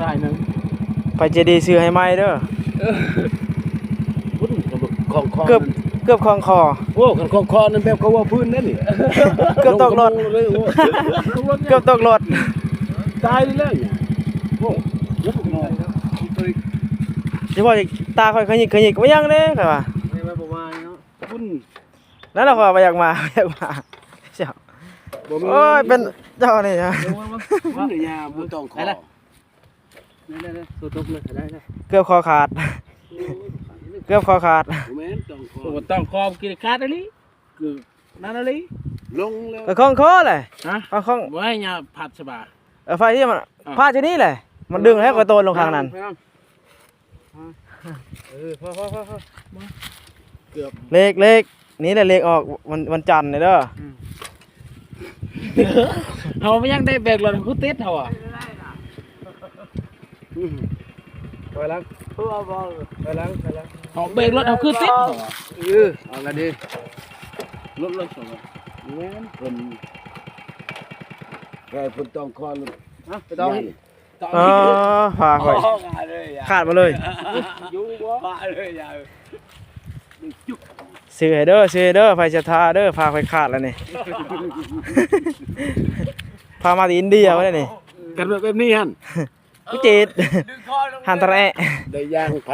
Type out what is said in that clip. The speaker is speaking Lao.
ສາຍໜຶ່ງ ໄປເຈດີຊື້ໃຫ້ໃໝ່ເດີ. ເອີ ພຸ້ນຂອງຄໍ ເກືອບ ເກືອບຂອງຄໍ. ໂອ້ ຄັນຂອງຄໍນັ້ນແບບເຂົາເວົ້າພື້ນເດ້ນີ້ ເກືອບຕົກລົດ ເກືອບຕົກລົດ ຕາຍແລ້ວນີ້. ໂອ້ ຊິວ່າຕາຂ້ອຍຂະຫຍິກຂະຫຍິກບໍ່ຍັງເດ້ຂ້ອຍວ່າ ບໍ່ມາເນາະ. ພຸ້ນ ນັ້ນລະ ຂ້ອຍວ່າບໍ່ຢາກມາ ບໍ່ຢາກມາ. ໂອ້ຍ ເປັນເຈົ້ານີ້ ພຸ້ນ ຢ່າບໍ່ຕ້ອງຂໍ ເກືອບຄໍຂາດ ເກືອບຄໍຂາດ. ບໍ່ແມ່ນຕ້ອງຂໍ ບໍ່ຕ້ອງຂໍ ກິນຂາດອີ່ຫຼີ ຄືນັ້ນອີ່ຫຼີ ລົງແລ້ວ ກໍຂອງຄໍແຫຼະ. ຮະ ຂອງ ບໍ່ໃຫ້ຍາພັດສະບາ. ເອີ ໄຟທີ່ມັນ ອ່າ ພາດຢູ່ນີ້ແຫຼະ ມັນດຶງໃຫ້ຂ້ອຍໂຕນລົງຂ້າງນັ້ນ. ເອີ ພໍໆ ເກືອບ ເລກ ເລກ ນີ້ແຫຼະເລກອອກ ວັນ ວັນຈັນນີ້ເດີ. ອືມ ເຮົາບໍ່ຢາກໄດ້ແບກລົດ ເຮົາຄືຕິດເຮົາອະ. ອືມ ຖອຍຫຼັງ ຖອຍຫຼັງ ຖອຍຫຼັງ. ເຮົາແບກລົດ ເຮົາຄືຕິດເຮົາອະ. ເອີ ເອົາລະເດ ລົດ ລົດ ແມ່ນ ເພິ່ນ ແກ່ເພິ່ນຕ້ອງຄອນ ຮະ ຕ້ອງ ເອີ ພາຂ້ອຍ ຂາດໝົດເລີຍ ຢູ່ບໍ່ ພາເລີຍ ຢ່າ ຊື້ໃຫ້ເດີ ຊື້ໃຫ້ເດີ ໃຜສັດທາເດີ ພາຂ້ອຍຂາດແລ້ວນີ້ ພາມາແຕ່ອິນເດຍພຸ້ນແຫຼະນີ້. ກັນແບບນີ້ຫັ້ນ ກູເຈັດ ຫັນຕະແລະ ໄດ້ຢ່າງໄປ.